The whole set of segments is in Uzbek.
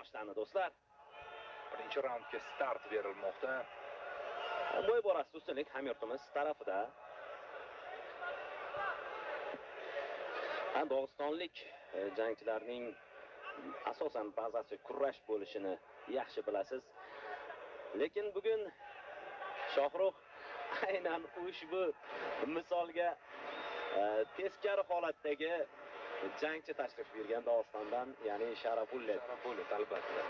boshlandi do'stlar. Birinchi raundga start berilmoqda. Bo'y borasida ustunlik hamyurtimiz tarafida. Ha, dog'istonlik jangchilarning asosan bazasi kurash bo'lishini yaxshi bilasiz. Lekin bugun Shohrux aynan ushbu misolga teskari holatdagi jangchi tashrif buyurgan Dog'istondan, ya'ni Sharafullet. Sharafullet albatta.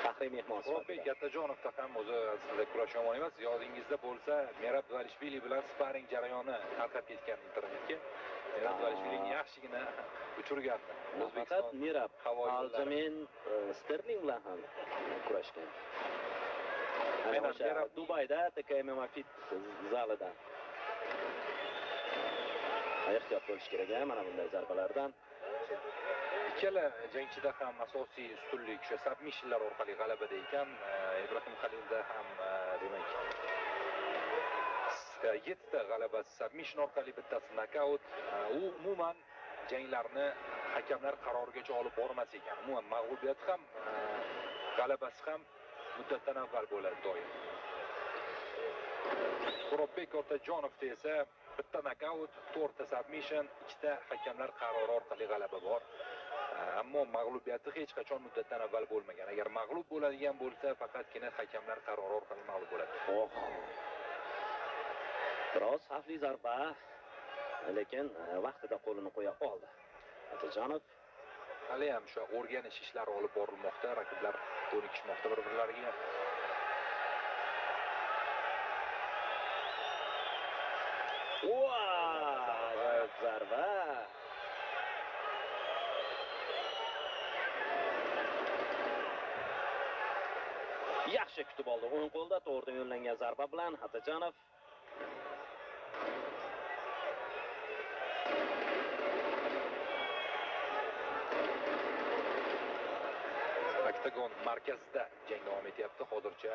Faxriy mehmon Suxrobek sifatida. Otajonovda ham o'zi aslida kurash yomon emas. Yodingizda bo'lsa, Merab Dvalishvili bilan sparring jarayoni tarqab ketgan internetga. Merab Dvalishvilini yaxshigina uchirgandi. Nafaqat O'zbekiston Merab, havo yo'llari. Aljamen Sterling bilan ham kurashgan. Ana Aynan o'sha Merab- Dubayda TKMMA Fit zalida. Ehtiyot bo'lish kerak mana bunday zarbalardan. Ikkala jangchida ham asosiy ustunlik o'sha submissionlar orqali g'alabada ekan. Ibrohim Halilda ham demak 7 ta g'alabasi submission orqali, bittasi nokaut. U umuman janglarni hakamlar qarorigacha olib bormas ekan. Umuman mag'lubiyati ham, g'alabasi ham muddatdan avval bo'ladi doim. Suxrobek Otajonovda esa bitta nokaut, 4 ta submission, 2 ta hakamlar qarori orqali g'alaba bor. Ammo mag'lubiyati hech qachon muddatdan avval bo'lmagan. Agar mag'lub bo'ladigan bo'lsa, faqatgina hakamlar qarori orqali mag'lub bo'ladi. Oh. Biroz xavfli zarba, lekin vaqtida qo'lini qo'ya oldi. Otajonov Hali ham o'sha o'rganish ishlari olib borilmoqda, raqiblar ko'nikishmoqda bir-birlariga. Ajoyib zarba. Yaxshi kutib oldi. O'ng qo'lda to'g'ridan yo'llangan zarba bilan Otajonov. Oktagon markazida jang davom etyapti hozircha.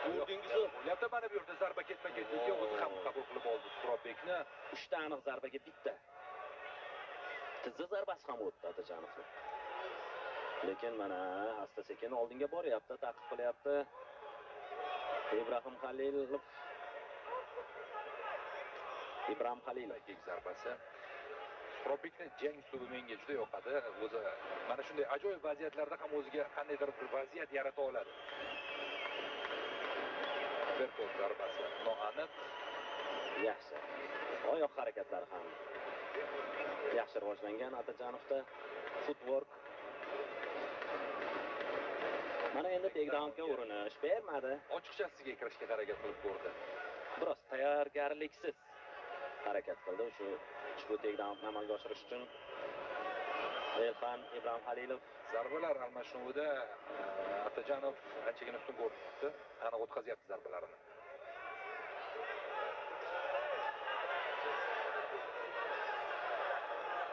Ko'rdingiz-ku. Bo'lyapti mana bu yerda zarba ketma-ketligi, o'zi ham qabul qilib oldi Suxrobekni. 3 ta aniq zarbaga bitta. Tizza zarbasi ham o'tdi Otajonovni. Lekin mana asta-sekin oldinga boryapti, ta'qib qilyapti. Ibrohim Halilov. Ibrohim Halilov. Kick zarbasi. Suxrobekni jang uslubi menga juda yoqadi. O'zi mana shunday ajoyib vaziyatlarda ham o'ziga qandaydir bir vaziyat yarata oladi. Uppercut zarbasi noaniq. Yaxshi. Oyoq harakatlari ham yaxshi rivojlangan Otajonovda. Footwork. Mana endi takedownga urinish bermadi. Ochiqchasiga kirishga harakat qilib ko'rdi. Biroz tayyorgarliksiz harakat qildi ushbu takedownni amalga oshirish uchun. Elxan Ibrohim Halilov Zarbalar almashinuvida Otajonov anchagina ustun ko'rinyapti. Aniq o'tkazyapti zarbalarini.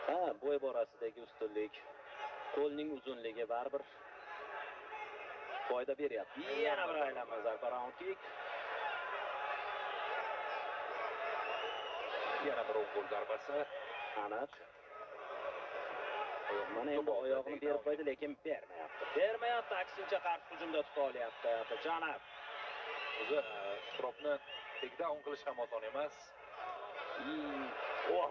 Ha, bo'y borasidagi ustunlik, qo'lning uzunligi baribir foyda beryapti. Yana bir aylanma zarba, round kick. Yana bir o'ng qo'l zarbasi. Aniq. Mana endi oyog'ini berib qo'ydi, lekin bermayapti. Bermayapti, aksincha qarshi hujumda tuta olyapti Otajonov. O'zi Suxrobni takedown qilish ham oson emas. Oh.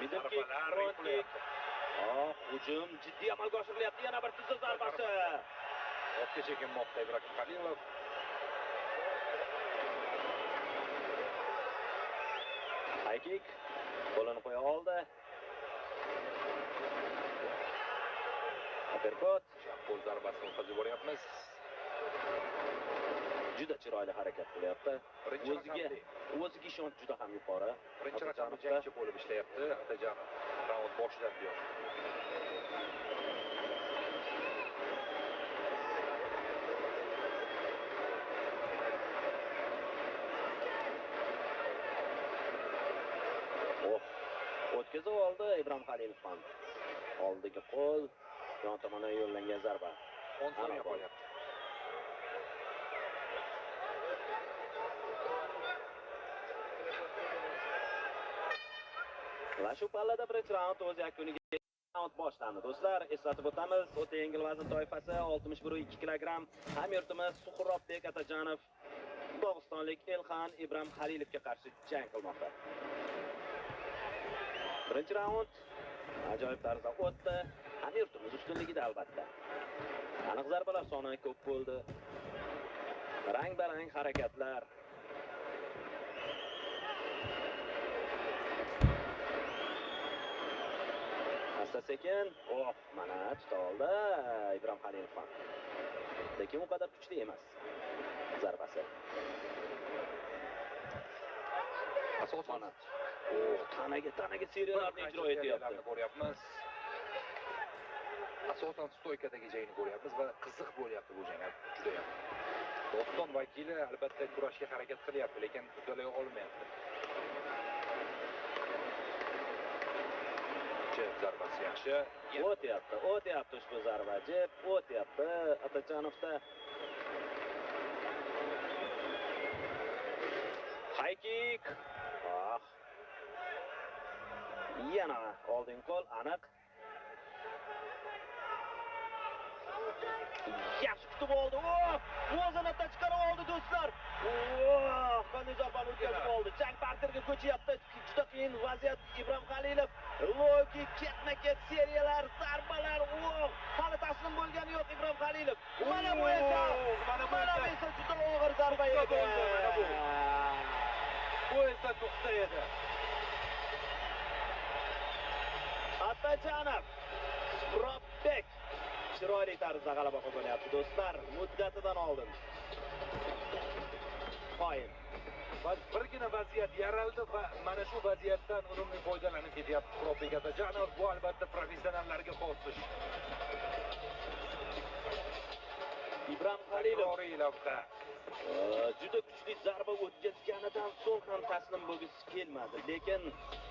Middle kick, Zarbalar front kick. yiqilyapti. Oh, hujum jiddiy amalga oshirilyapti. Yana bir tizza zarbasi. Ortga chekinmoqda Ibrohim Halilov. High kick. Qo'lini qo'ya oldi. Uppercut. Chap qo'l zarbasini o'tkazib yuboryapmiz. Juda chiroyli harakat qilyapti. Birinchi O'ziga raqamli. o'ziga ishonch juda ham yuqori. Birinchi raqamli Otajonovda. jangchi bo'lib ishlayapti Otajonov. Raund boshidan buyon. Oh, o'tkazib oldi Ibrohim Halilov ham. Oldigi qo'l, yon tomondan yo'llangan zarba. 10 soniya Aniq qolyapti. Va shu pallada birinchi raund o'z yakuniga Raund boshlandi do'stlar. Eslatib o'tamiz, o'ta yengil vazn toifasi 61,2 kilogramm hamyurtimiz Suhrobbek Atajonov dog'istonlik Elxan Ibram Xalilovga qarshi jang qilmoqda. Birinchi raund ajoyib tarzda o'tdi. Hamyurtimiz ustunligida albatta. Aniq zarbalar soni ko'p bo'ldi. Rang-barang harakatlar. Asta-sekin, oh, mana tuta oldi Ibram Xalilov ham. Lekin u qadar kuchli emas zarbasi. Asosan Mana. Oh, tanaga seriyalarni ijro etyapti. Ko'ryapmiz. Asosan stoykadagi jangni ko'ryapmiz va qiziq bo'lyapti bu jang juda ham. Doston vakili albatta kurashga harakat qilyapti, lekin uddalay olmayapti. Jeb zarbasi yaxshi. O'tyapti, o'tyapti ushbu zarba. Jeb o'tyapti Atajonovda. High kick. Ah. Yana oldin qo'l aniq. Yaxshi kutib oldi. Oh, muvozanatdan chiqarib oldi do'stlar. Oh, qanday zarbani o'tkazib oldi. Jang parterga ko'chyapti. Juda qiyin vaziyat Ibram Xalilov. Loki ketma-ket seriyalar, zarbalar. Oh, hali taslim bo'lgani yo'q Ibram Xalilov. Mana bu esa, mana bu mana bu esa juda og'ir zarba Nuqta edi. bo'ldi, mana bu. Bu esa nuqta edi. Atajonov Suhrobbek chiroyli tarzda g'alaba qozonyapti do'stlar. Muddatidan oldin. Qoyil. Va birgina vaziyat yaraldi va mana shu vaziyatdan unumli foydalanib ketyapti Suhrobbek Atajonov. Bu albatta professionallarga xos ish. Ibram Xalilov Takroriy lavha. Juda kuchli zarba o'tkazganidan so'ng ham taslim bo'lgisi kelmadi, lekin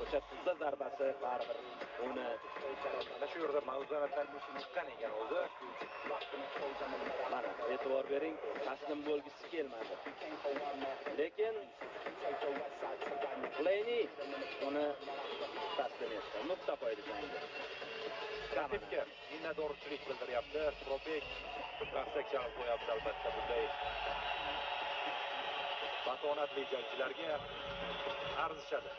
o'sha tizza zarbasi baribir uni Mana shu yerda mavzunatdan chiqqan ekan o'zi. Mana e'tibor bering, taslim bo'lgisi kelmadi. Lekin Leyni uni taslim etdi. Nuqta qo'ydi jangga. Raqibga minnatdorchilik bildiryapti. Suhrobbek qarsak chalib qo'yapti albatta bunday matonatli jangchilarga arzishadi.